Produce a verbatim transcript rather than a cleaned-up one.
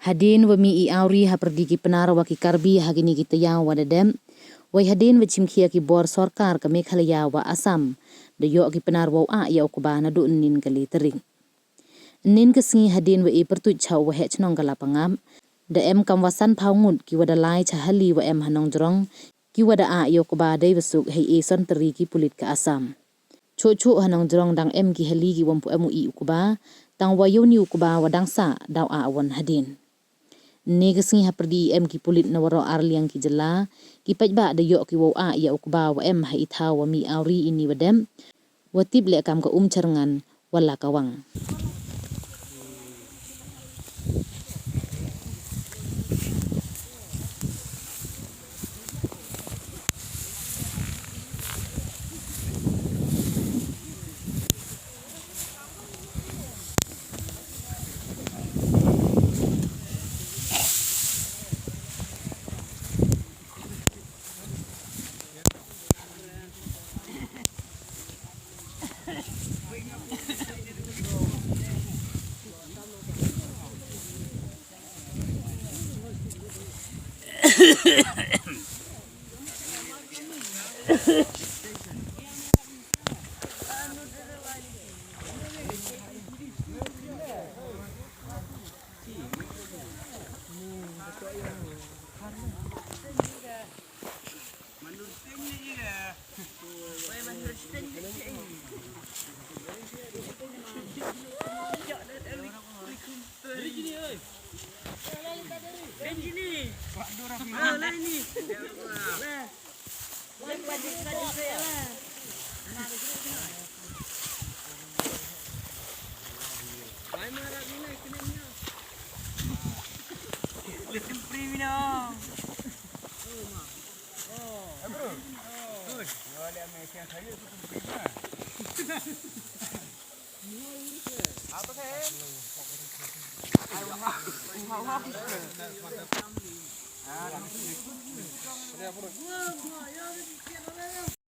Hadien wa mih i awri hapyrdi ki Pnar wa ki Karbi ha kini ki tayaaw wa da dep, wei hadien wa chimkhia ki bor sorkar ka Meghalaya wa Assam, da yoh ki Pnar wow ah ya u kba naduh ynnin ka le tarik. Ynnin ka sngi hadien wa e pyrtuit cha u waheh chnong ka Lapangap, da em kamwa san phaw ngut ki wa da lai cha hali wa em ha Nongjrong, ki wa da ah ya u kba dei wa suk hei e sontari ki pulit ka Assam. Choh choh ha Nongjrong dang em ki hali ki wym pu em u i u kba, tang wa yow ni u kba wa dang sah daw ah won hadien. Ynne ka sngi hapyrdi em ki pulit na waroh arliang ki jylla, ki paidbah da yoh ki wow ah ya u kba wa em ha i thaw wa mih awri ini wa dep, wa tip leh kam ka Umchyrngan wa Lakawang.